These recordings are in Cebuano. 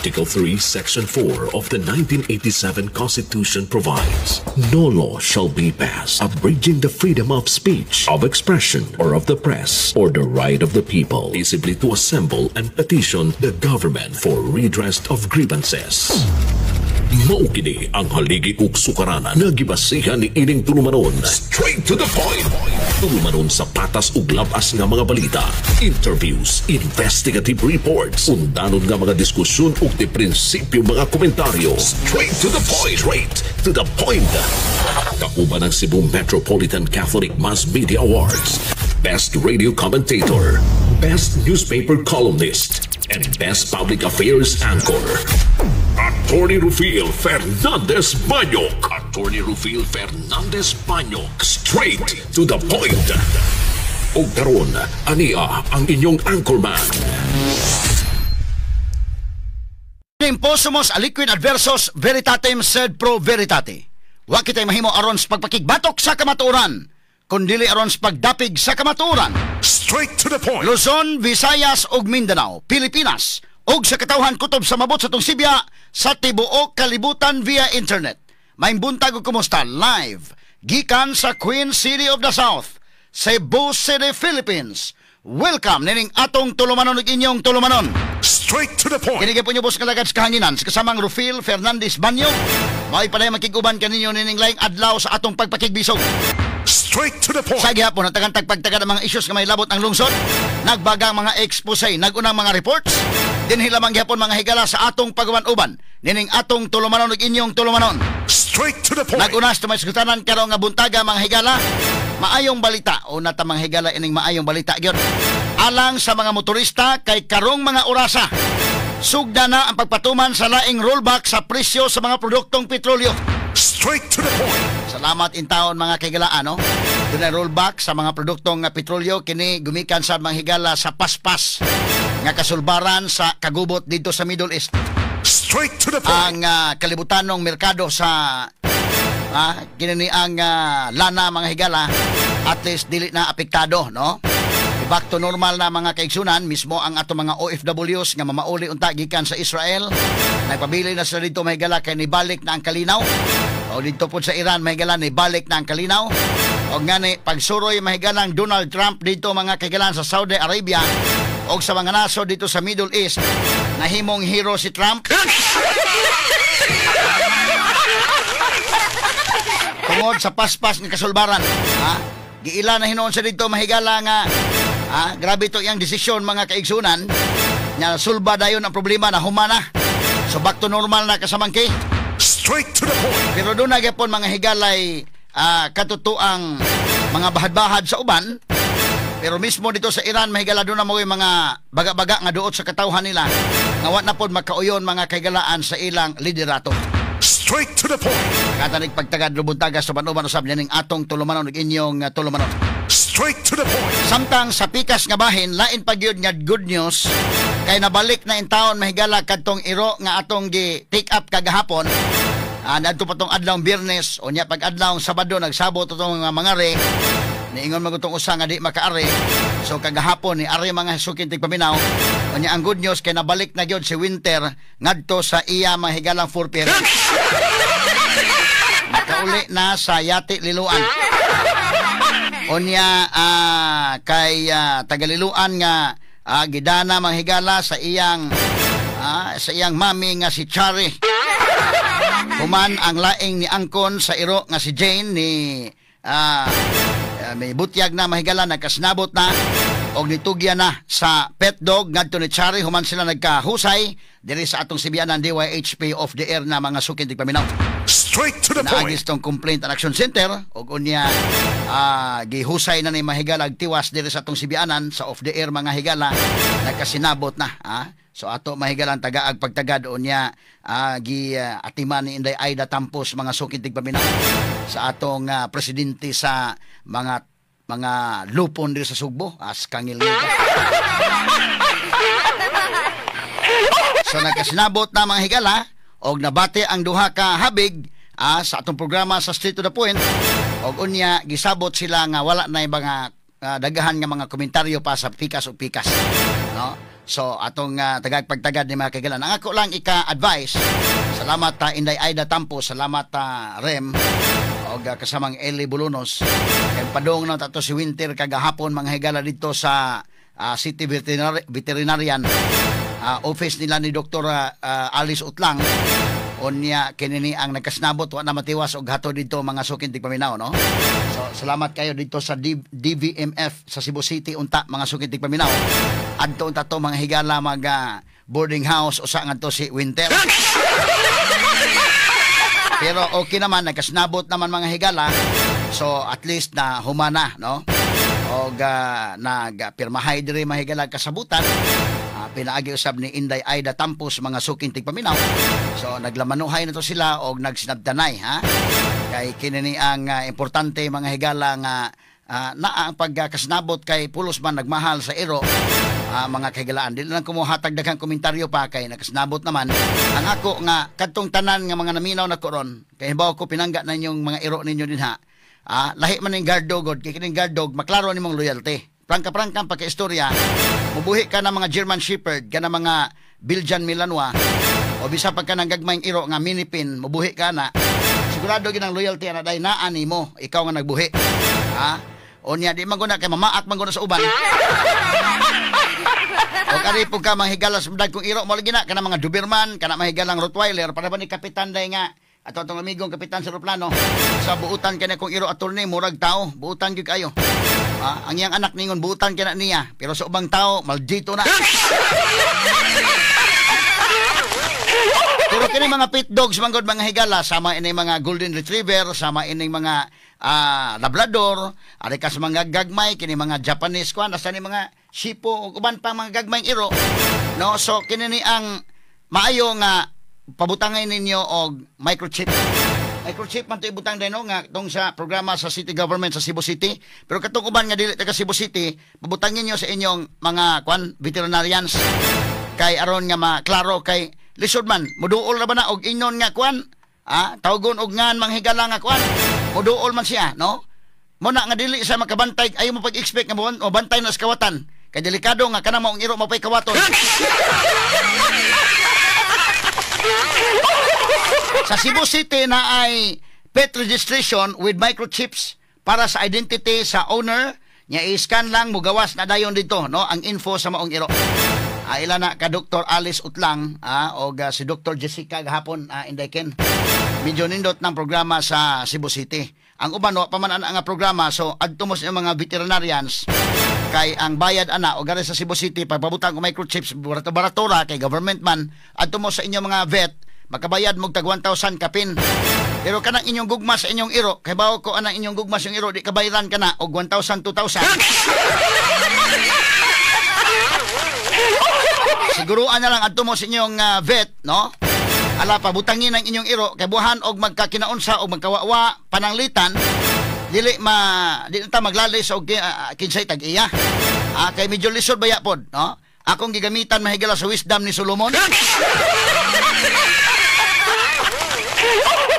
Article 3, Section 4 of the 1987 Constitution provides, "No law shall be passed abridging the freedom of speech, of expression, or of the press, or the right of the people peaceably to assemble and petition the government for redress of grievances." Mao kini ang haligi ug sukaranan nga gibasihan ni ining tulumanon. Straight to the point. Tulumanon sa patas ug labas nga mga balita, interviews, investigative reports, undanon nga mga diskusyon ug di prinsipyo mga komentaryo. Straight to the point. Straight to the point. Kauban ang Cebu Metropolitan Catholic Mass Media Awards, Best Radio Commentator, Best Newspaper Columnist, and Best Public Affairs Anchor. Attorney Rufil Fernandez Banyok. Attorney Rufil Fernandez Banyok. Straight to the point. Og karon, ania ang inyong anchorman. Imposumos aliquid adversos veritatem sed pro veritate. Wa kitay mahimo aron sa pagpakigbatok sa kamatuoran, kundili aron sa pagdapig sa kamatuoran. Straight to the point. Luzon, Visayas ug Mindanao, Pilipinas ug sa katawhan kutob sa mabot sa tong sibya sa tibuok kalibutan via internet. Maayong buntag ug kumusta live gikan sa Queen City of the South, Cebu City, Philippines. Welcome nining atong tulumanon ug inyong tulumanon. Straight to the point. Kini gyapon ubos nga lagad sa kahanginan sa kasamang Rufil Fernandez Banyo. Mao'y padayon makig-uban kaninyo nining laing adlaw sa atong pagpakigbisog. Straight to the point. Sa gihapon, natagan tagpagtaga ng mga issues nga may labot ang lungsod, nagbagang mga expose, nagunang mga reports, dinhi lamang gihapon, mga higala, sa atong pag-uban-uban nining atong tulumanon ug inyong tulumanon. Straight to the point. Nag-unas tumay sugtanan karon nga buntaga, mga higala, maayong balita. Una ta, mga higala, ining maayong balita gyud. Alang sa mga motorista kay karong mga orasa, sugda na ang pagpatuman sa laing rollback sa presyo sa mga produktong petrolyo. Straight to the point. Salamat in taon, mga kahigalaan, no? Dunay rollback sa mga produktong petrolyo, kini gumikan sa mga higala sa paspas nga kasulbaran sa kagubot dito sa Middle East. Straight to the point. Ang kalibutanong merkado sa kini ni ang lana, mga higala, at least dili na apektado, no? Back to normal na, mga kaigsunan, mismo ang ato mga OFWs nga mamauli unta gikan sa Israel. Nagpabili na sila dito, mga higala, kay nibalik na ang kalinaw. O dito po sa Iran, mga higala, nibalik na ang kalinaw. O ngani pagsuroy, mga higalang Donald Trump dito, mga kahigalan, sa Saudi Arabia o sa mga nasod dito sa Middle East, nahimong hero si Trump. Tungod sa paspas nga kasulbaran, ha? Giila na hinuon sa dito, mahigala, nga grabe to iyang desisyon, mga kaigsunan, nga sulba dayon ang problema na humana. So back to normal na, kasamangki. Straight to the point. Pero doon na gyapon, mga higalay, katotoang mga bahad-bahad sa uban. Pero mismo dito sa Iran, mahigala, doon na mo yung mga baga-baga nga duot sa katawhan nila nga wa na pod makauyon, mga kahigalaan, sa ilang liderato. Straight to the point. Katanig pagtagad lubuntaga sa banuban usab nining atong tulumanon ug inyong tulumanon. Straight to the point. Samtang sa pikas nga bahin, lain pa gyud nga good news kay nabalik na in taon, mahigala, kadtong iro nga atong gi take up kagahapon. Nadto pa tong adlaw Biyernes unya pag adlaw Sabado nagsabot atong mga mangari. Niingon man gutong usa nga di makaari. So kagahapon ni ari, mga sukin tigpaminaw. Unya ang good news kay nabalik na gyud si Winter ngadto sa iya, mga higalang four parents. Nakauli na sa Yati Liloan. Unya kay tagaliluan nga gidana, mga higala, sa iyang mami nga si Chari. Human ang laing ni angkon sa iro nga si Jane ni may butyag na, mahigala, nagkasnabot na og nitugya na sa pet dog ngadto ni Chari human sila nagkahusay diri sa atong sibianan DYHP off the air na, mga sukin tigpaminaw. Straight to the point. Naagis tong Complaint and Action Center ug unya gihusay na ni, mahigala, tiwas diri sa atong sibianan sa off the air, mga higala, nagkasinabot na. So ato, mahigala, ang tagaag pagtagad unya gi atiman ni Inday Aida Tampos, mga sukin tigpaminaw, sa atong presidente sa mga lupon diri sa Sugbo as kangil. So nagkasinabot na, mga higala, og nabati ang duha ka habig sa atong programa sa Straight to the Point og unya gisabot sila nga wala na mga dagahan nga mga komentaryo pa sa pikas o pikas. No? So atong tagag pagtagad ni mga kaigalan. Ang ako lang ika-advise, salamat ta Inday Aida Tampo, salamat ta Rem og kasamang Eli Bulunos. Kay padong na tato si Winter kagahapon, mga higala, dito sa City Veterinarian office nila ni Dr. Alice Utlang. Unya kini ni ang nagkasnabot, wa na matiwas og hato dito, mga suking tigpaminaw, no? So salamat kayo dito sa DVMF sa Cebu City. Unta, mga suking tigpaminaw, adto unta to, mga higala, mag boarding house usa ngadto si Winter. Pero okay naman, nagkasnabot naman, mga higala. So at least na humana, no? Og nagpirmahay diri, mga higala, kasabutan. Pinaagi usab ni Inday Aida Tampos, mga suking tigpaminaw. So naglamanuhay na to sila og nagsinabtanay, ha. Kay kini ni ang importante, mga higala, nga naa ang pagkasnabot kay pulos man nagmahal sa iro, mga kahigalaan. Dili lang kumuhatag daghang komentaryo pa kay nakasnabot naman. Ang ako nga kadtong tanan nga mga naminaw na koron kay hibaw ko pinangga na inyong mga iro ninyo dinha. Lahi man ning guard dog god kay kining guard dog maklaro nimong loyalty. Prangka-prangka ang pagka-istorya, mubuhi ka ng mga German Shepherd, ka ng mga Belgian Malinois, o bisa pagka nang gagmayng iro nga minipin, mubuhi ka na. Sigurado ginang loyalty ana day naa nimo, ikaw nga nagbuhi. Ha? O niya di man guna kay mamaak man guna sa uban. O kari po ka manghigalas dagkong iro mo lagi na kana mga Doberman, kana mahigalang Rottweiler para ba ni kapitan day nga ato atong amigong kapitan sa eroplano sa buutan kani kong iro, attorney, murag tao, buutan gyud kayo. Ah, ang iyang anak ningon buutan kina niya, pero sa ubang tao maldito na. Pero kini mga pit dogs man gud, mga higala, sama ini mga golden retriever, sama ining mga labrador, ari ka sa mga gagmay kini mga Japanese kwan, asa ni mga Shipo ug uban pa mga gagmayng iro. No, so kini ni ang maayo nga pabutangay ninyo og microchip. Microchip man to ibutang din, no, nga tong sa programa sa city government sa Cebu City. Pero katong uban nga dili taga Cebu City, pabutangin niyo sa inyong mga kwan veterinarians kay aron nga maklaro kay lisod man muduol ra ba na og ingon nga kwan, tawgon og ngan manghigala nga kwan, muduol man siya, no? Mo na nga dili sa makabantay, ayo mo pag-expect nga mobantay na sa kawatan kay delikado nga kanang maong iro mapay kawaton. Sa Cebu City na ay pet registration with microchips para sa identity sa owner nya, i-scan lang mugawas na dayon dito, no, ang info sa maong iro. Ila na ka Dr. Alice Utlang og si Dr. Jessica gahapon, Inday Ken. Medyo nindot ng programa sa Cebu City. Ang uban wa pa man ana nga programa, so adto mo sa mga veterinarians kay ang bayad ana og sa Cebu City pagpabutang og microchips barato-barato ra kay government man. Adto mo sa inyong mga vet, makabayad mo tag 1,000 kapin. Pero kanang inyong gugma sa inyong iro, kay bawo ko anang inyong gugma sa inyong iro, di kabayaran ka na og 1,000 2,000. Siguruan na lang adto mo sa inyong vet, no? Ala, pabutangin ang inyong iro kay buhan og magkakinaunsa og magkawawa pananglitan, dili ma di ta maglalis og kinsay tag-iya. Kay medyo lisod baya pod, no? Akong gigamitan, mahigala, sa wisdom ni Solomon.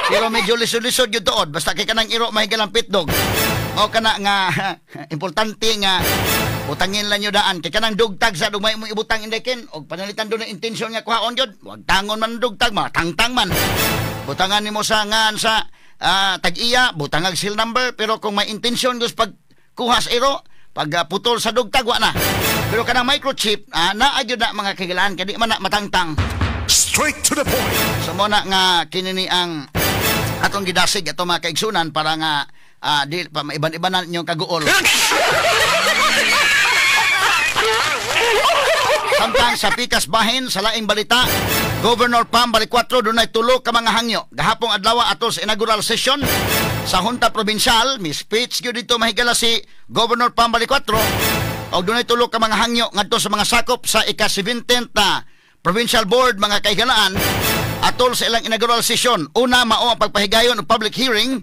Pero medyo lisod-lisod gyud tuod basta kay kanang iro, mahigalang pit dog. Mao kana nga importante nga butangin lang nyo daan kay kanang dugtag sa dugmay mo ibutang, Inday Ken, og panalitan do na intensyon nga kuhaon gyud, wag tangon man ang dugtag, matangtang man. Butangan nimo sa ngan sa tag-iya, butangag seal number, pero kung may intensyon gyud pagkuha sa iro, pag putol sa dugtag, wa na. Pero kanang microchip, naa gyud na, mga kagilaan, kay di man na matangtang. Straight to the point. So mo na nga kini ni ang atong gidasig ato, mga kaigsunan, para nga di pa maiban-iban na inyong kaguol. Samtang sa pikas bahin sa laing balita, Governor Pam Baricuatro dunay tulo ka mga hangyo gahapong adlaw atol sa inaugural session sa Junta Provincial. Mi speech gyud dito, mahigala, si Governor Pam Baricuatro og dunay tulo ka mga hangyo ngadto sa mga sakop sa ika-17th na Provincial Board, mga kahigalaan, atol sa ilang inaugural session. Una, mao ang pagpahigayon og public hearing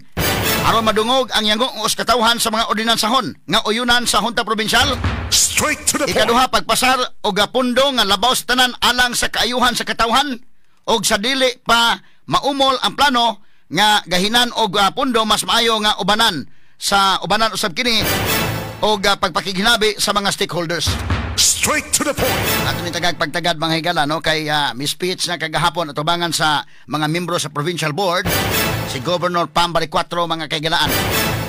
aron madungog ang yango us katawhan sa mga ordinansahon nga uyunan sa Junta Provincial. Straight to the point. Ikaduha, pagpasar og pundo nga labaw sa tanan alang sa kaayuhan sa katawhan og sa dili pa maumol ang plano nga gahinan og pundo, mas maayo nga ubanan sa ubanan usab kini og pagpakiginabi sa mga stakeholders. Straight to the point. Ato ni tagag pagtagad mga higala, no, kay may speech na kagahapon atubangan sa mga membro sa provincial board si Governor Pam Baricuatro mga kaigalaan.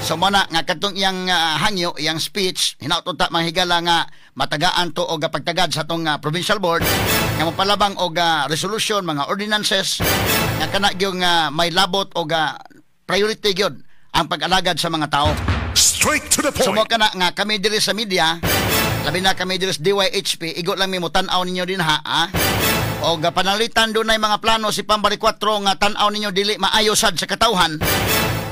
So muna nga katong iyang hangyo, iyang speech hinaut unta mga higala nga matagaan to og pagtagad sa atong provincial board nga mopalabang og resolution, mga ordinances nga kana gyud nga may labot og priority gyud ang pag-alagad sa mga tao. Straight to the So mo point. kana nga kami diri sa media, labi na kami diri sa DYHP, igo lang mi mo tan-aw ninyo din ha, ha? O panalitan dunay mga plano si Pam Baricuatro nga tan-aw ninyo dili maayo sad sa katawhan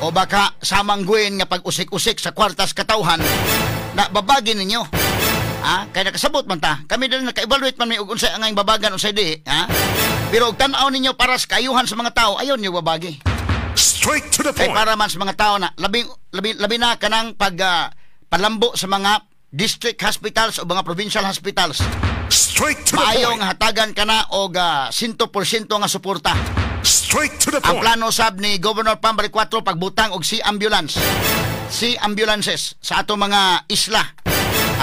o baka samangguin nga pag-usik-usik sa kwartas katawhan na babagin ninyo. Ha? Kaya nakasabot man ta. Kami diri naka-evaluate man mi og unsay ang babagan unsay di, ha? Pero og tan-aw ninyo para sa kaayuhan sa mga tao, ayon niyo babagi. Straight to the Kay point. para man sa mga tao na labing labi, labi na kanang pag palambo sa mga district hospitals o mga provincial hospitals. Straight to the Maayo point. nga hatagan kana og 100% nga suporta. Straight to the Ang point. plano sab ni Governor Pam Baricuatro pagbutang og sea ambulance. Sea ambulances sa ato mga isla.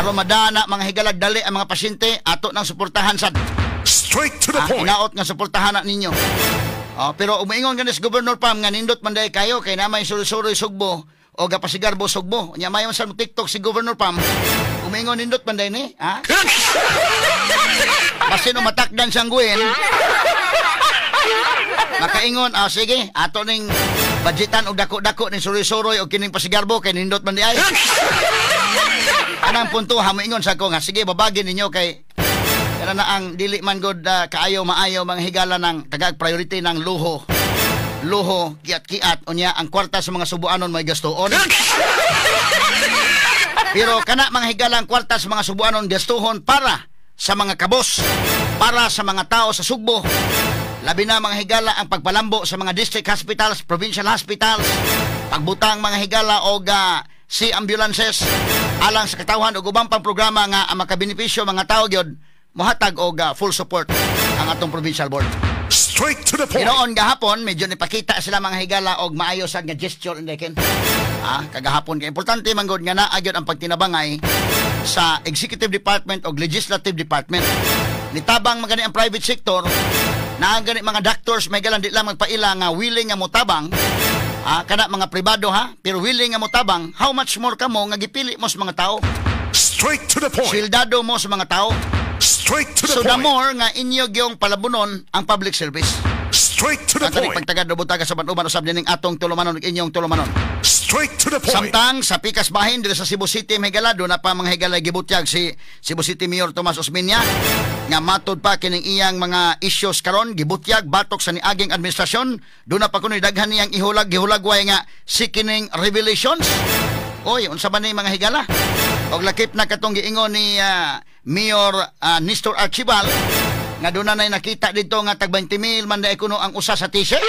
Aron madana mga higalag dali ang mga pasyente ato nang suportahan sad. Straight to the point. Hinaot nga suportahan na ninyo. Oh, pero umiingon ganis Governor Pam nga nindot man diay kayo kay na may suroy-suroy Sugbo o gapasigarbo Sugbo. Nya mayon sa TikTok si Governor Pam. Umiingon nindot man diay ni, ha? Basin matakdan siyang guwin. Makaingon, sige, ato ning budgetan og dako-dako ning suroy-suroy og kining pasigarbo kay nindot man diay. Anang punto ha moingon sa ko nga sige babagin ninyo kay kana na ang dili man god kaayo maayo mga higala ng tagag priority ng luho. Luho, kiat-kiat unya ang kwarta sa mga subuanon may gastuon. Pero kana mga higala ang kwarta sa mga subuanon gastuhon para sa mga kabos, para sa mga tao sa Sugbo. Labi na mga higala ang pagpalambo sa mga district hospitals, provincial hospitals, pagbutang mga higala og sea ambulances alang sa katawhan ug ubang pang programa nga ang makabenepisyo mga tao gyud mohatag og full support ang atong provincial board. Straight to the point. Ginoon gahapon medyo nipakita sila mga higala og maayo sad nga gesture indekin. Kagahapon kay importante man gud nga naa gyud ang pagtinabangay sa executive department og legislative department. Nitabang man gani ang private sector, naa gani mga doctors may galang di lang magpaila nga willing nga motabang. Kana mga pribado ha, pero willing nga motabang, how much more kamo nga gipili mo sa mga tao? Straight to the point. Sildado mo sa mga tao. Straight to the So the point. more nga inyo gyong palabunon ang public service. Straight to the Ang point. pagtagad butaga sa uban usab nining atong tulumanon ug inyong tulumanon. Straight to the point. Samtang sa Pikas Bahin diri sa Cebu City may higala do na pa mga higala gibutyag si Cebu City Mayor Tomas Osmeña nga matod pa kining iyang mga issues karon gibutyag batok sa niaging administrasyon do na pa kuno daghan niyang ihulag gihulagway nga sickening revelations. Oy, unsa ba ni mga higala? Og lakip na katong giingon ni Mayor Nestor Archival nga doon na nakita dito nga tag 20,000 man dai kuno ang usa sa t-shirt.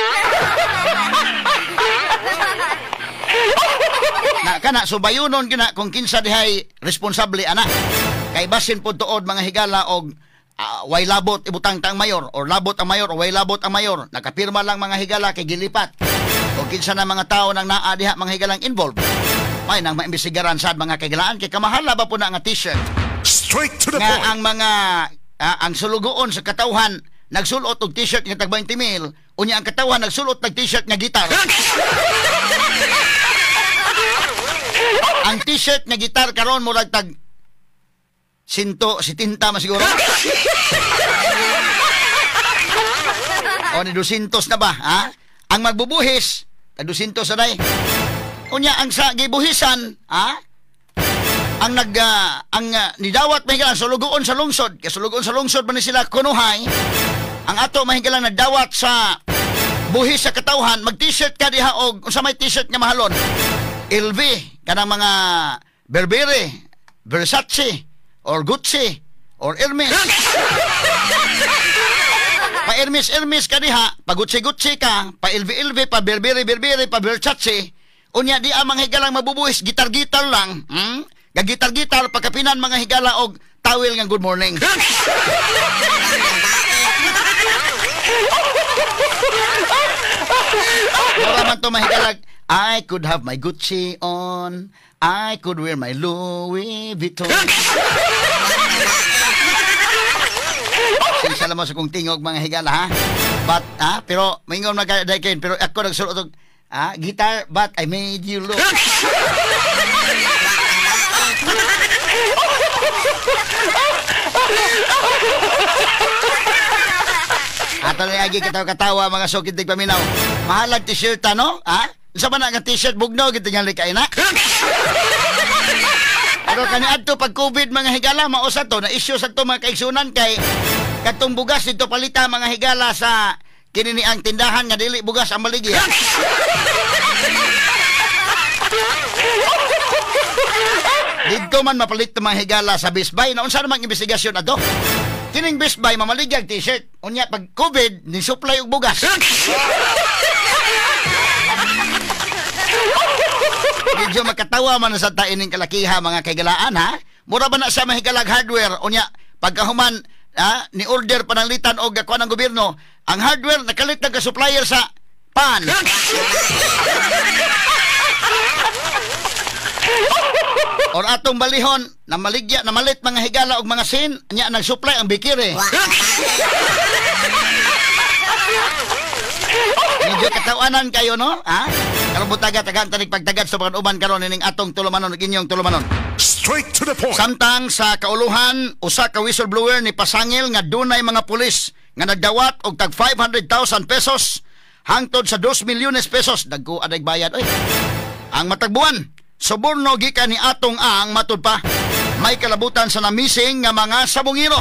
Na kana subayunon gina kung kinsa dihay responsable ana. Kay basin pud tuod mga higala og way labot ibutang tang mayor or labot ang mayor o way labot ang mayor. Nakapirma lang mga higala kay gilipat. O kinsa na mga tao nang naa diha mga higalang involved. May nang maimbestigaran sad mga kaigalaan kay kamahala ba po na nga t-shirt. Straight to the nga point. Ang mga ang sulugoon sa katawhan nagsulot og t-shirt nga tag 20,000 unya ang katawhan nagsulot og t-shirt nga gitar. Ang t-shirt nga gitar karon murag tag 170 man siguro. O ni 200 na ba, ha? Ang magbubuhis tag 200 na day. Unya ang sa gibuhisan, ha? Ang nag nidawat mahigala sulugoon sa lungsod, kay sulugoon sa lungsod man ni sila kunuhay. Ang ato mahigala nagdawat sa buhis sa katawhan, mag t-shirt ka diha og unsa may t-shirt nga mahalon? LV, kanang mga Burberry, Versace, or Gucci, or Hermes. Pa Hermes Hermes ka diha, pa Gucci Gucci ka, pa LV LV, pa Burberry Burberry, pa Versace. Unya di ang mga higalang mabubuhis, gitar-gitar lang. Gagitar-gitar, pagkapinan mga higala og tawil nga good morning. Mura man to mahigalag. I could have my Gucci on. I could wear my Louis Vuitton. Sinsya mo sa kong tingog, mga higala, ha. But, ha, pero maingon magkaday, Ken, pero ako nagsulot og guitar, but I made you look. Ato na agi katawa-katawa, mga sukid paminaw. Mahalag t-shirt, ano? Ha? Sa man nga t-shirt bugno gid tingali kay na. Pero kani adto pag COVID, mga higala, mausa to na issue sa to, mga kaigsunan, kay katong bugas dito palita, mga higala, sa kinini ang tindahan nga dili bugas ang baligya. Didto man mapalit mga higala sa Best Buy. Naunsa namang investigasyon ato? Kining Best Buy mamaligyag t-shirt. Unya pag COVID ni supply og bugas. Medyo makatawa man sa taining kalakiha, mga kaigalaan, ha. Mura ba na sa mahigalag hardware? Unya pagkahuman, ha, ni order pananglitan og kuan ng gobyerno, ang hardware nakalit nagka supplier sa pan. Or atong balihon na maligya na malit, mga higala, og mga sin nya nagsupply ang bikire. Medyo katawanan kayo, no? Ha? Karon butaga tagaan tanig pagtagad sa mga uban karon ining atong tulumanon ug inyong tulumanon. Straight to the point. Samtang sa kauluhan, usa ka whistleblower ni pasangil nga dunay mga pulis nga nagdawat og tag 500,000 pesos hangtod sa 2 milyones pesos dagko aday bayad oy. Ang matagbuan, suborno gikan ni atong ang matud pa may kalabutan sa namising nga mga sabongero.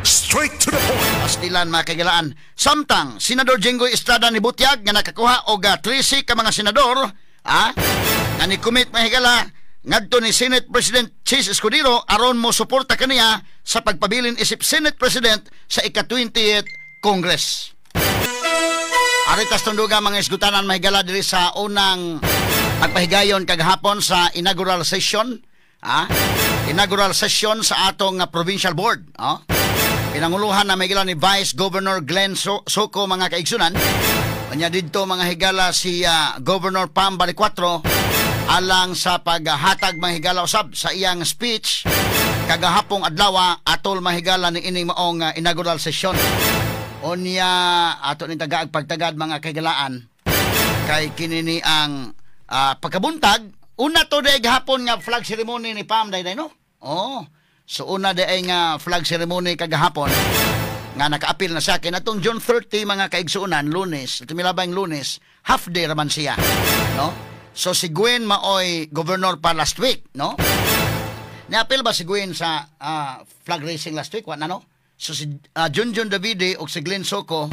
Straight to the point. Pastilan, mga kaigalaan. Samtang Senador Jinggoy Estrada ni butyag nga nakakuha og 13 ka mga senador, ha, nga ni commit, mga higala, ngadto ni Senate President Chis Escudero aron mo suporta kaniya sa pagpabilin isip Senate President sa ika-20th Congress. Aritas tunduga, mga isgutanan, mga higala, diri sa unang pagpahigayon kagahapon sa inaugural session, ha? Inaugural session sa atong provincial board, ha? Pinanguluhan na may ni Vice Governor Glenn Soco, mga kaigsunan. Kanya didto, mga higala, si Governor Pam Baricuatro alang sa paghatag, mga higala, usab sa iyang speech kagahapong adlaw atol, mga higala, ni ining maong inaugural session. Unya ato ning tagaag pagtagad, mga kahigalaan, kay kini ni ang pagkabuntag. Una to day gahapon nga flag ceremony ni Pam day, no? Oh. So una day nga flag ceremony kagahapon nga nakaapil na sa akin atong June 30, mga kaigsuonan, Lunes, tumilabang Lunes, half day raman siya, no? So si Gwen maoy governor pa last week, no? Niapil ba si Gwen sa flag racing last week? Wa na, no? So si Junjun Davide og si Glenn Soco,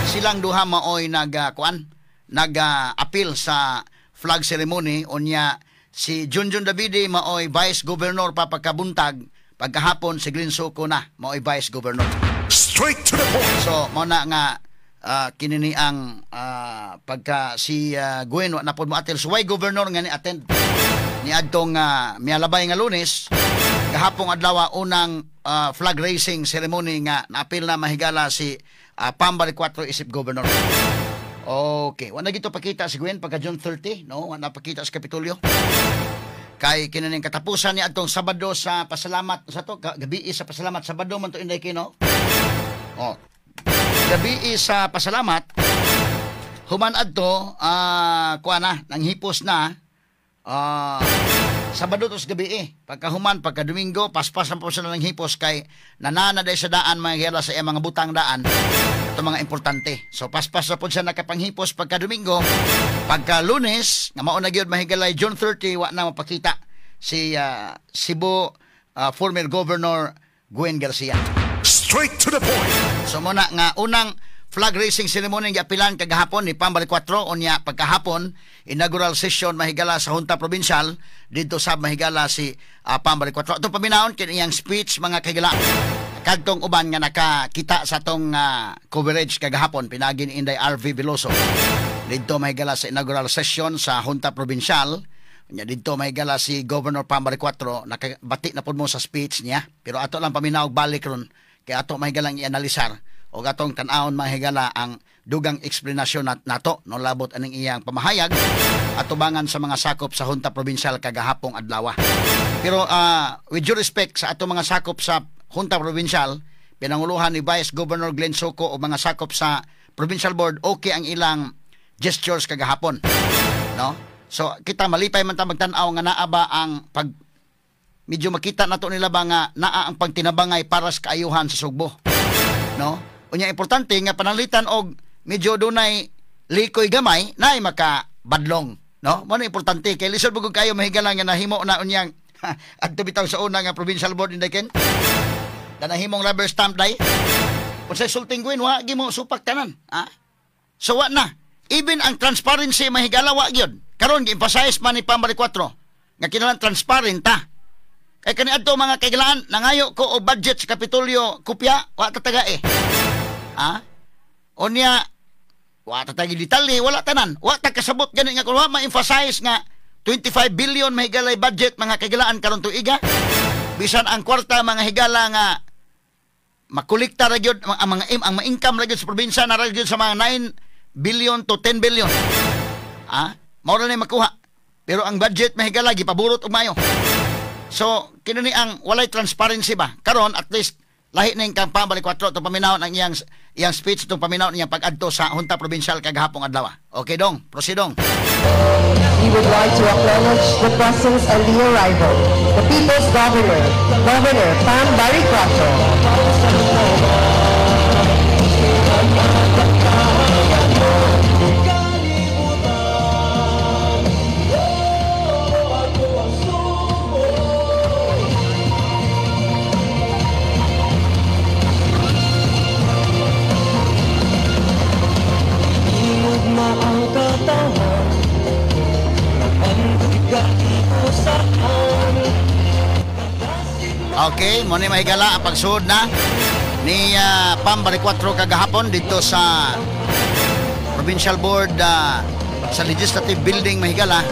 silang duha maoy nag kuan, nag-apil sa flag ceremony. Unya si Junjun Davide maoy vice governor pa pagkabuntag, pagkahapon si Glenn Soco na maoy vice governor. Straight to the point. So mao na nga kini ni ang pagka si Gwen wa na pod mo atil. So why governor nga ni attend ni adtong mialabay nga Lunes, gahapong adlaw unang flag raising ceremony nga naapil na, mahigala, si Pam Baricuatro isip governor. Okay, wa na gito pakita si Gwen pagka June 30, no? Wa na pakita sa Kapitolyo. Kay kini katapusan ni adtong Sabado sa pasalamat sa to gabi sa pasalamat, Sabado man to inday kino. Oh. Gabi sa pasalamat human adto kuan na nanghipos na Sabado tos gabi eh. Pagkahuman, pagka Domingo, paspas ang po sila ng hipos kay nanana day sa daan, mga higala, sa iyang mga butang daan. Ito mga importante. So paspas na po siya nakapanghipos pagka Domingo. Pagka Lunes, nga mauna gyud, mahigalay, June 30, wa na mapakita si Cebu former Governor Gwen Garcia. Straight to the point. So muna nga unang flag raising ceremony nga apilan kagahapon ni Pam Baricuatro. Unya pagkahapon inaugural session, mahigala, sa Junta Provincial didto sa mahigala si Pam Baricuatro. Ato paminawon kini iyang speech, mga kahigala, kadtong uban nga nakakita sa atong coverage kagahapon pinagi ni Inday RV Veloso didto, mahigala, sa inaugural session sa Junta Provincial. Unya didto, mahigala, si Governor Pam Baricuatro nakabati na pud mo sa speech niya, pero ato lang paminaw balik ron kay ato mahigalang i-analisar o atong tan-awon, mahigala, ang dugang eksplanasyon nato, no, labot aning iyang pamahayag atubangan sa mga sakop sa Junta Provincial kagahapong adlaw. Pero with due respect sa ato mga sakop sa Junta Provincial, pinanguluhan ni Vice Governor Glenn Soco o mga sakop sa Provincial Board, okay ang ilang gestures kagahapon, no? So kita malipay man ta magtan-aw nga naa ba ang pag medyo makita nato nila ba nga naa ang pagtinabangay para sa kaayuhan sa Sugbo, no? Unya importante nga pananglitan og medyo dunay likoy gamay naay makabadlong, no? Mo na importante kay lisod bugod kayo mahigala nga nahimo na unyang adto bitaw sa una nga Provincial Board inday ken na nahimong rubber stamp day. Unsay sulting Gwen, wa gimo supak tanan, ha? So wa na even ang transparency mahigala wa gyud. Karon gi-emphasize man ni Pam Baricuatro nga kinahanglan transparent ta. Kay kaniadto mga kaigalaan nangayo ko og budget sa Kapitolyo kopya wa ta taga eh. Ha? Unya wa ta tagi detalye, wala tanan. Wa ta kasabot gani nga kun wa ma-emphasize nga 25 billion mahigalay budget mga kaigalaan karon tuiga. Bisan ang kwarta mga higala nga makolekta ra gyud ang mga ang ma-income ra gyud sa probinsya na ra gyud sa mga 9 billion to 10 billion. Ha? Mao ra na makuha. Pero ang budget mahigala gipaburot og mayo. So kini ang walay transparency ba? Karon at least lahi na yung kang Pam Baricuatro itong paminawon ang iyang iyang speech, itong paminawon iyang pag-adto sa Junta Provincial kagahapong adlaw. Okay dong, proceed dong. We would like to acknowledge the presence and the arrival, the People's Governor, Governor Pam Baricuatro. Na ang katawan ko sa amin. Okay, mo ni mahigala ang pagsuod na ni Pam Baricuatro kagahapon dito sa Provincial Board sa Legislative Building mahigala.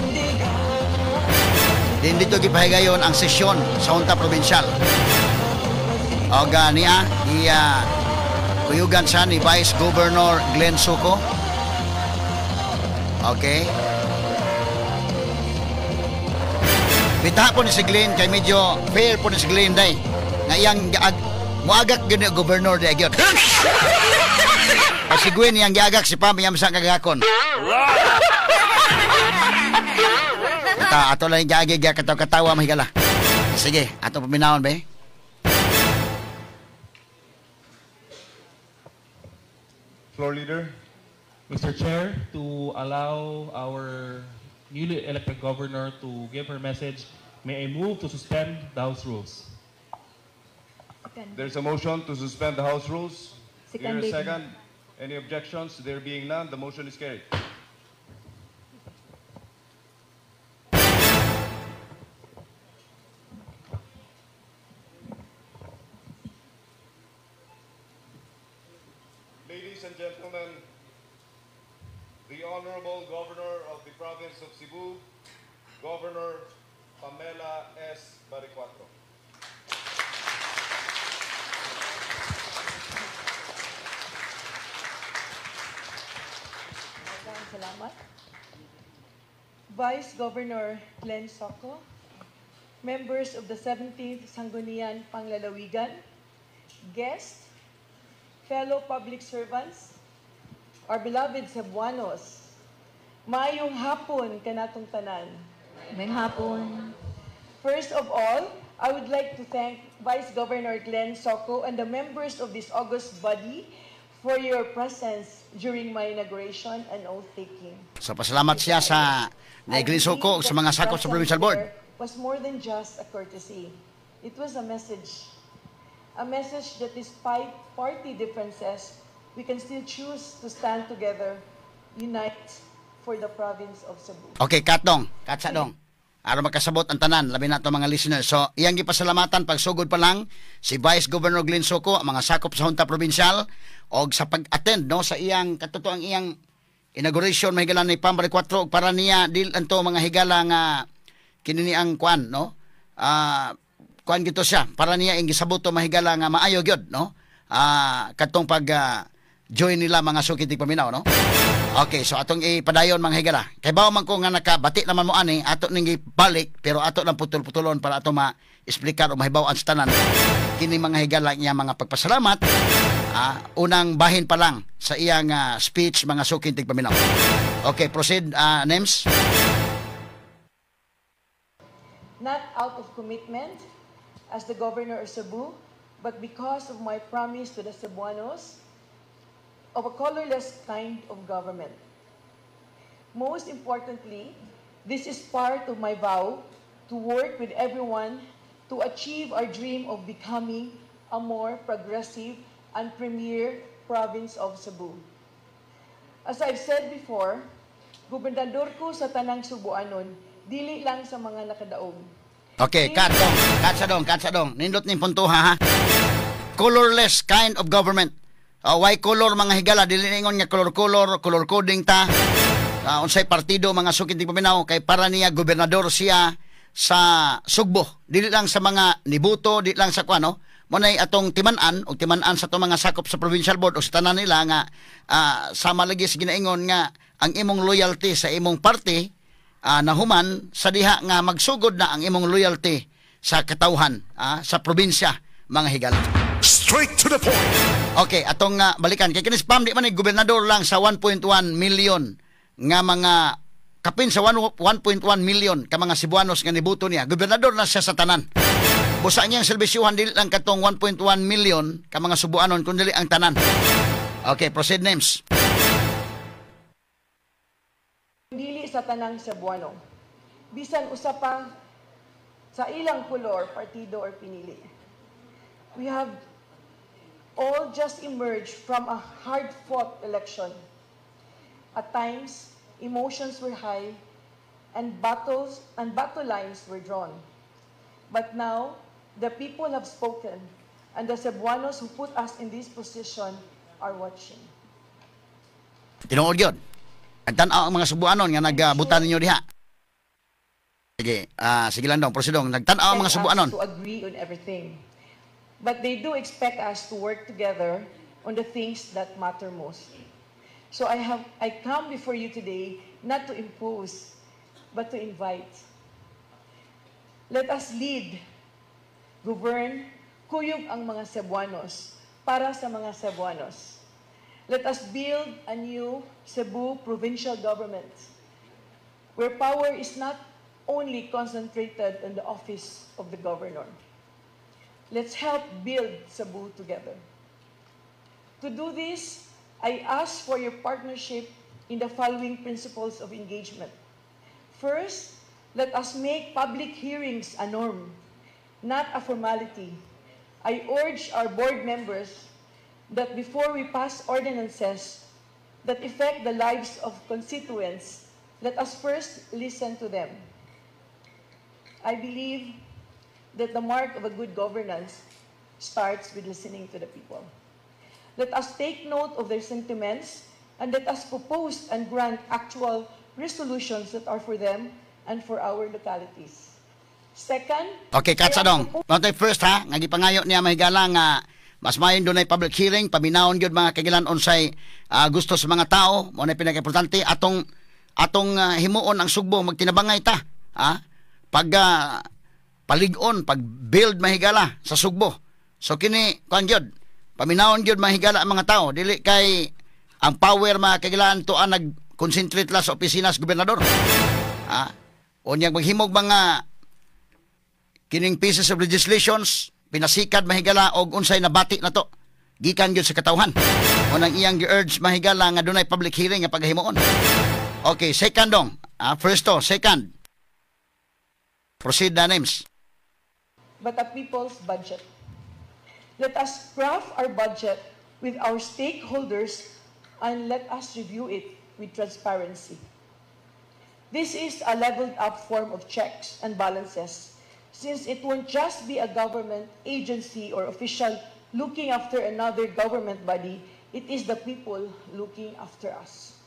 Din dito gipahigayon ang sesyon sa Junta Provincial. Og niya kuyugan siya ni Vice Governor Glenn Soco. Okay. Bitaha po ni si Glenn kay medyo fair po ni si Glenn day. Nga iyang muagak gyud ni governor day gyud. Si Gwen iyang giagak si Pam iyang sa kagakon. Ita ato lang giagi katawa mahigala. Sige, ato paminawon ba? Floor Leader. Mr. Chair, to allow our newly elected governor to give her message, may I move to suspend the House rules? Second. There's a motion to suspend the House rules. Second. Here a second. Any objections? There being none, the motion is carried. Ladies and gentlemen, the Honorable Governor of the Province of Cebu, Governor Pamela S. Baricuatro. Salamat. Vice Governor Glenn Soco, members of the 17th Sangguniang Panlalawigan, guests, fellow public servants, our beloved Cebuanos, maayong hapon kanatong tanan. Maayong hapon. First of all, I would like to thank Vice Governor Glenn Soco and the members of this august body for your presence during my inauguration and oath-taking. So pasalamat siya sa ni Glenn Soco sa mga sakop sa Provincial Board. Was more than just a courtesy. It was a message. A message that despite party differences, we can still choose to stand together, unite for the province of Cebu. Okay, katong, katsa dong. Aron makasabot ang tanan, labi na mga listeners. So, iyang gipasalamatan pagsugod pa lang si Vice Governor Glenn Soco, ang mga sakop sa Junta Provincial og sa pag-attend no sa iyang katotoang iyang inauguration mahigala ni Pam Baricuatro para niya dil anto mga higala nga kini ang kuan no. Kuan gito siya para niya ing gisabot mahigala nga maayo gyud no. Katong pag join nila, mga suki tigpaminaw, no? Okay, so atong ipadayon, mga higala. Kay bawo man ko nga nakabati naman mo ani, ato ning ibalik pero ato lang putol-putulon para ato ma-explicar o mahibaw-an sa tanan kini, mga higala, niya mga pagpasalamat. Unang bahin pa lang sa iyang speech, mga suki tigpaminaw. Okay, proceed, Nems. Not out of commitment as the governor of Cebu, but because of my promise to the Cebuanos of a colorless kind of government. Most importantly, this is part of my vow to work with everyone to achieve our dream of becoming a more progressive and premier province of Cebu. As I've said before, gobernador ko sa tanang Subuanon, dili lang sa mga nakadaog. Okay, cut dong. Cut sa dong, cut sa dong. Nindot ning puntuha ha. Colorless kind of government. Why color, mga higala? Dili ningon nga color color, color coding ta. Unsay partido, mga suki tigpaminaw, kay para niya gobernador siya sa Sugbo. Dili lang sa mga nibuto, dili lang sa kuano. Mo nay atong timan-an og timan-an sa atong mga sakop sa provincial board o sa tanan nila nga sama lagi sa ginaingon nga ang imong loyalty sa imong party nahuman sa diha nga magsugod na ang imong loyalty sa katawhan sa probinsya, mga higala. Straight to the point. Okay, atong balikan kay kinis Pam, di man ni gobernador lang sa 1.1 million nga mga kapin sa 1.1 million ka mga Cebuanos nga nibuto niya. Gobernador na siya sa tanan. Busa niyang serbisyuhan dili lang katong 1.1 million ka mga Subuanon kundi ang tanan. Okay, proceed, Names. Dili sa tanang Cebuano. Bisan usa pa sa ilang kolor, partido or pinili. We have all just emerged from a hard-fought election. At times, emotions were high and battles and battle lines were drawn. But now, the people have spoken and the Cebuanos who put us in this position are watching. Tinuod yun. Nagtan-aw ang mga Subuanon nga nagbutan ninyo diha. Sige, sige lang dong, proceed dong. Nagtan-aw ang mga Expect us Subuanon. to agree on everything. But they do expect us to work together on the things that matter most. So I come before you today not to impose, but to invite. Let us lead, govern, kuyog ang mga Cebuanos, para sa mga Cebuanos. Let us build a new Cebu provincial government where power is not only concentrated in the office of the governor. Let's help build Cebu together. To do this, I ask for your partnership in the following principles of engagement. First, let us make public hearings a norm, not a formality. I urge our board members that before we pass ordinances that affect the lives of constituents, let us first listen to them. I believe that the mark of a good governance starts with listening to the people. Let us take note of their sentiments and let us propose and grant actual resolutions that are for them and for our localities. Second, Okay, cut sa I am dong. Mao first ha, nga gipangayo niya, mahigala, nga mas mayon dunay public hearing, paminawon gyud, mga kagilan, unsay gusto sa mga tao, mao na pinaka-importante atong atong himuon ang Sugbo, magtinabangay ta, ha? Pag palig-on, pag build, mahigala, sa Sugbo. So kini kuan gyud, paminawon gyud, mahigala, ang mga tao, dili kay ang power, mga kagilan, tuan nag-concentrate la sa opisina sa gobernador. Ha? Unyag maghimog mga kining pieces of legislations pinasikad, mahigala, og unsay nabati nato gikan gyud sa katawhan. Unang iyang gi-urge, mahigala, nga dunay public hearing nga paghimuon. Okay, second dong. First to, second. Proceed na, Names. But a people's budget. Let us craft our budget with our stakeholders and let us review it with transparency. This is a leveled up form of checks and balances, since it won't just be a government agency or official looking after another government body, it is the people looking after us.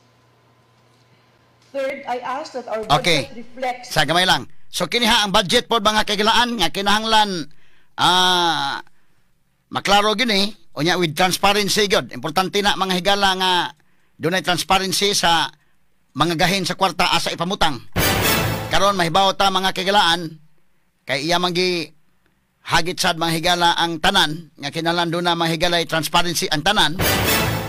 Third, I ask that our budget reflects Sa gamay lang. So kini ha ang budget po, mga kagilaan, nga kinahanglan maklaro gini. Unya with transparency gyud. Importante na, mga higala, nga dunay transparency sa mga gahin sa kwarta, asa ipamutang. Karon mahibaw ta, mga kahigalaan, kay iya man gi hagit sad, mga higala, ang tanan nga kinahanglan duna, mga higala, transparency ang tanan.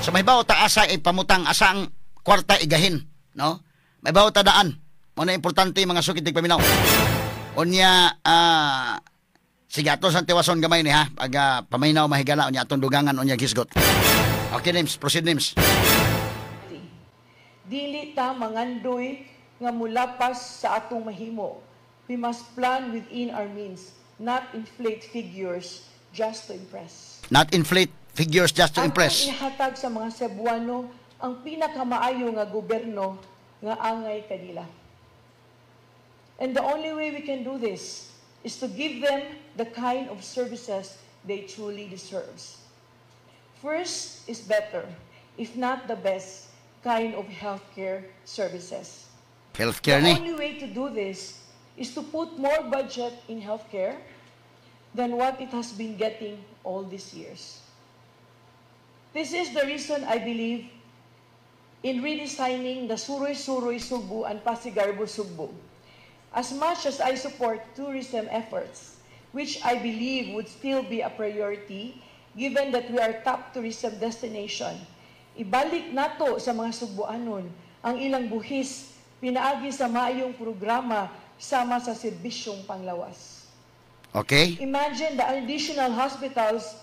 So mahibaw ta asa ipamutang, asa ang kwarta igahin, no? Mahibaw ta daan. Mao na importante, mga sukit paminaw. Unya sige, ato sa tiwason gamay ni ha pag paminaw, mahigala, unya atong dugangan unya gisgot. Okay, Nims, proceed, Nims. Dili ta mangandoy nga mulapas sa atong mahimo. We must plan within our means, not inflate figures just to impress. Not inflate figures just to Atong impress. ihatag sa mga Cebuano ang pinakamaayo nga gobyerno nga angay kanila. And the only way we can do this is to give them the kind of services they truly deserves. First is better, if not the best, kind of healthcare services. Healthcare The ni. Only way to do this is to put more budget in healthcare than what it has been getting all these years. This is the reason I believe in redesigning the Suroy-Suroy Sugbo and Pasigarbo Sugbo. As much as I support tourism efforts, which I believe would still be a priority given that we are top tourism destination, ibalik nato sa mga Sugboanon ang ilang buhis pinaagi sa maayong programa sama sa serbisyong panglawas. Imagine the additional hospitals,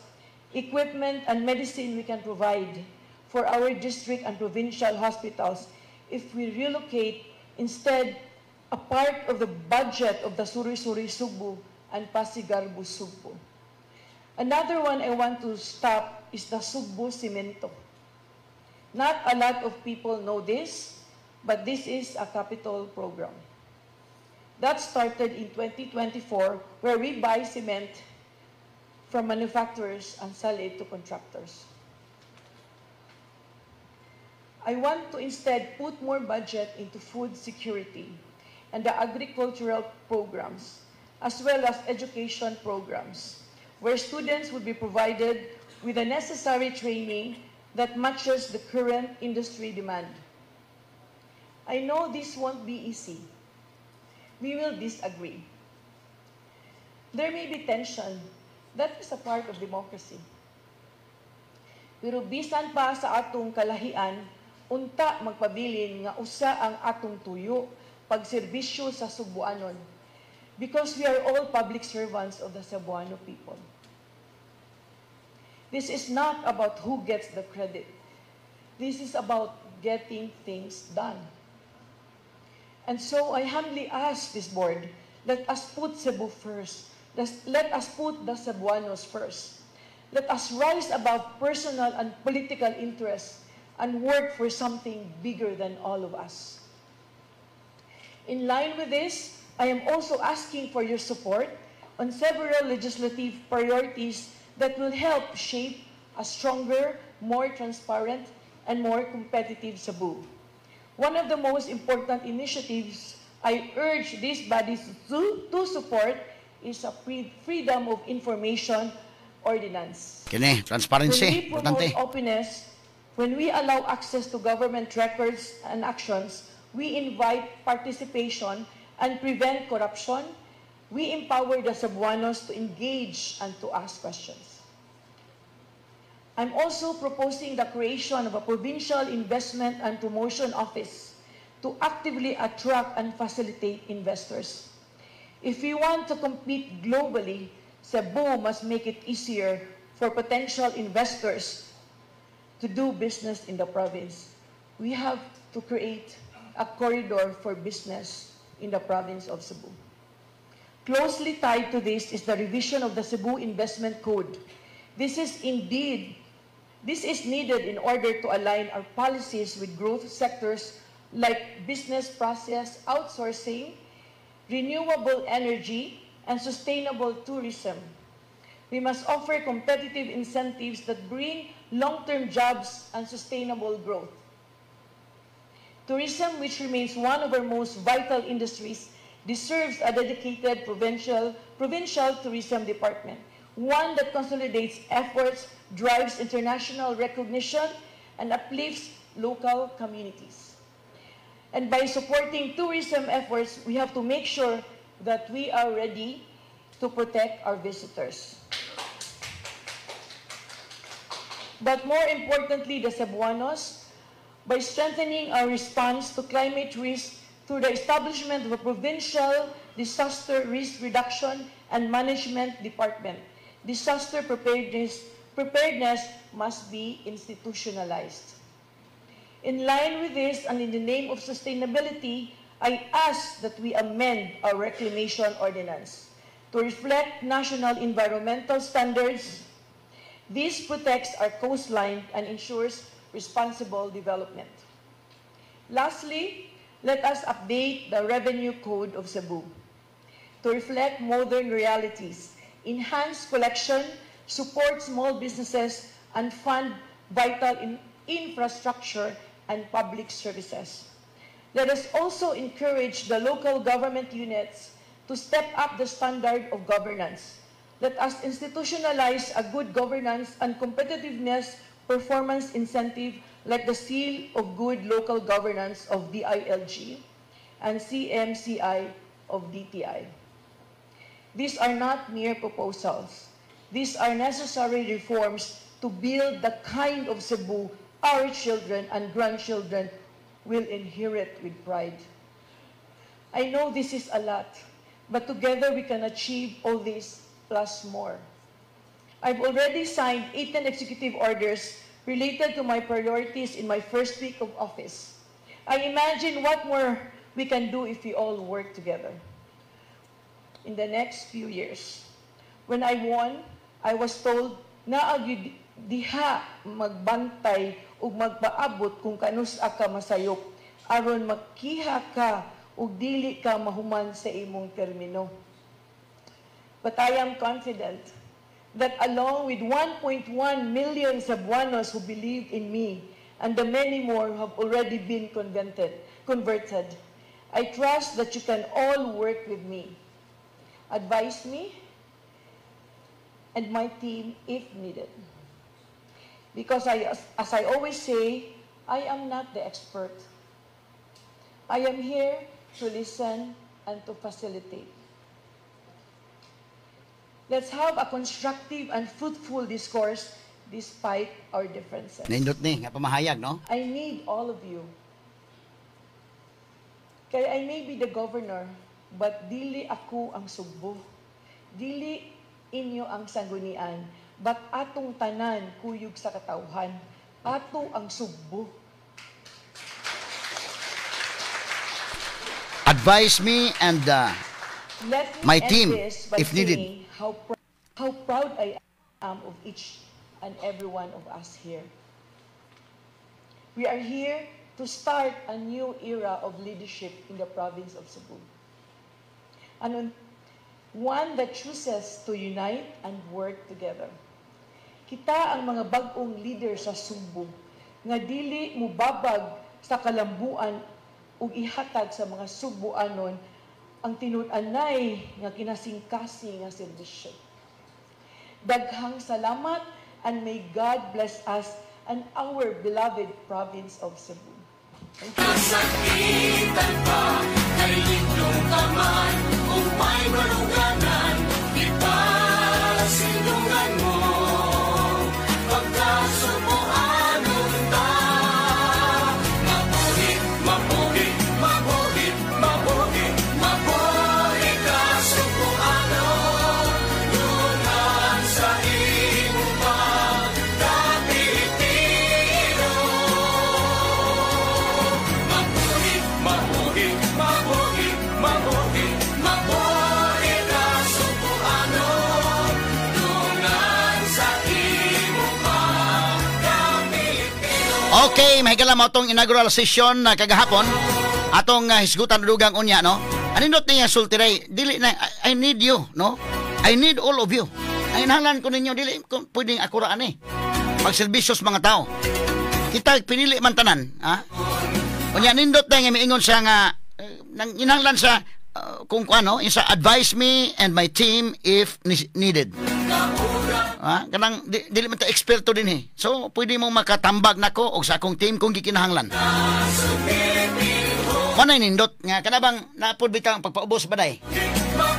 equipment, and medicine we can provide for our district and provincial hospitals if we relocate instead a part of the budget of the Suroy-Suroy Sugbo and Pasigarbo Sugbo. Another one I want to stop is the Sugbo Cemento. Not a lot of people know this, but this is a capital program. That started in 2024, where we buy cement from manufacturers and sell it to contractors. I want to instead put more budget into food security and the agricultural programs, as well as education programs, where students would be provided with the necessary training that matches the current industry demand. I know this won't be easy. We will disagree. There may be tension. That is a part of democracy. Pero bisan pa sa atong kalahian, unta magpabilin nga usa ang atong tuyo pagserbisyo sa Sugbuanon. Because we are all public servants of the Cebuano people. This is not about who gets the credit. This is about getting things done. And so I humbly ask this board, let us put Cebu first. Let us put the Cebuanos first. Let us rise above personal and political interests and work for something bigger than all of us. In line with this, I am also asking for your support on several legislative priorities that will help shape a stronger, more transparent, and more competitive Cebu. One of the most important initiatives I urge these bodies to support is a Freedom of Information Ordinance. Kini, transparency, When we promote importante. Openness, when we allow access to government records and actions, we invite participation and prevent corruption. We empower the Cebuanos to engage and to ask questions. I'm also proposing the creation of a provincial investment and promotion office to actively attract and facilitate investors. If we want to compete globally, Cebu must make it easier for potential investors to do business in the province. We have to create a corridor for business in the province of Cebu. Closely tied to this is the revision of the Cebu Investment Code. This is needed in order to align our policies with growth sectors like business process outsourcing, renewable energy, and sustainable tourism. We must offer competitive incentives that bring long-term jobs and sustainable growth. Tourism, which remains one of our most vital industries, deserves a dedicated provincial tourism department One that consolidates efforts, drives international recognition, and uplifts local communities. And by supporting tourism efforts, we have to make sure that we are ready to protect our visitors. But more importantly, the Cebuanos, by strengthening our response to climate risk through the establishment of a provincial disaster risk reduction and management department. Disaster preparedness must be institutionalized. In line with this and in the name of sustainability, I ask that we amend our reclamation ordinance to reflect national environmental standards. This protects our coastline and ensures responsible development. Lastly, let us update the Revenue Code of Cebu to reflect modern realities, enhance collection, support small businesses, and fund vital infrastructure and public services. Let us also encourage the local government units to step up the standard of governance. Let us institutionalize a good governance and competitiveness performance incentive like the Seal of Good Local Governance of DILG and CMCI of DTI. These are not mere proposals. These are necessary reforms to build the kind of Cebu our children and grandchildren will inherit with pride. I know this is a lot, but together we can achieve all this plus more. I've already signed 18 executive orders related to my priorities in my first week of office. I imagine what more we can do if we all work together. In the next few years, when I won, I was told naa gyud diha magbantay ug magpaabot kung kanus-a ka masayop aron makiha ka ug dili ka mahuman sa imong termino. But I am confident that along with 1.1 million Cebuanos who believed in me and the many more who have already been converted, I trust that you can all work with me. Advise me and my team if needed. Because as I always say, I am not the expert. I am here to listen and to facilitate. Let's have a constructive and fruitful discourse despite our differences. Nindot ni nga pamahayag, no? I need all of you. Kaya I may be the governor, but dili ako ang Sugbo. Dili inyo ang sanggunian, but atong tanan kuyog sa katawhan. Ato ang Sugbo. Advise me and Let me my end team, this by if needed. saying how proud I am of each and every one of us here. We are here to start a new era of leadership in the province of Cebu. And one that chooses to unite and work together. Kita ang mga bag-ong leader sa Sugbo nga dili mubabag sa kalambuan ug ihatag sa mga Sugboanon ang tinud-anay nga kinasingkasing nga serbisyo. Daghang salamat and may God bless us and our beloved province of Cebu. Thank you. Kasakitan pa, kay linyong taman, umpay maruganan, ipasindungan mo, pagkasubuanon ta. Mabuhi, mabuhi, mabuhi, mabuhi, mabuhi Kasubuanon, dungan sa imong pagkapilipino. Mabuhi, mabuhi, mabuhi, mabuhi, mabuhi Kasubuanon, dungan sa imong pagkapilipino. Okay, mahigala mo atong inaugural session na kagahapon. Atong hisgutan dugang unya, no? Anindot niya sultiray, dili na, I need you, no? I need all of you. Ang inahalan ko ninyo, dili ko pwedeng akuraan eh. Pagserbisyo sa mga tao. Kita pinili man tanan, ha? Unya nindot na nga miingon siya nga nang inahanglan sa Kung ano, isa, advise me and my team if needed. Ha? Kanang dili man ta eksperto din eh. So pwede mo makatambag nako og sa akong team kung gikinahanglan. Mao na nindot nga kanabang napud bitang pagpaubos ba day.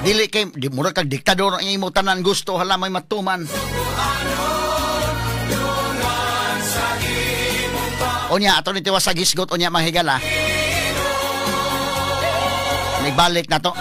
Dili kay di mura kag diktador ang imo tanan gusto hala may matuman. Unya ato ni tiwas sa gisgot unya mga higala. Nagbalik na to.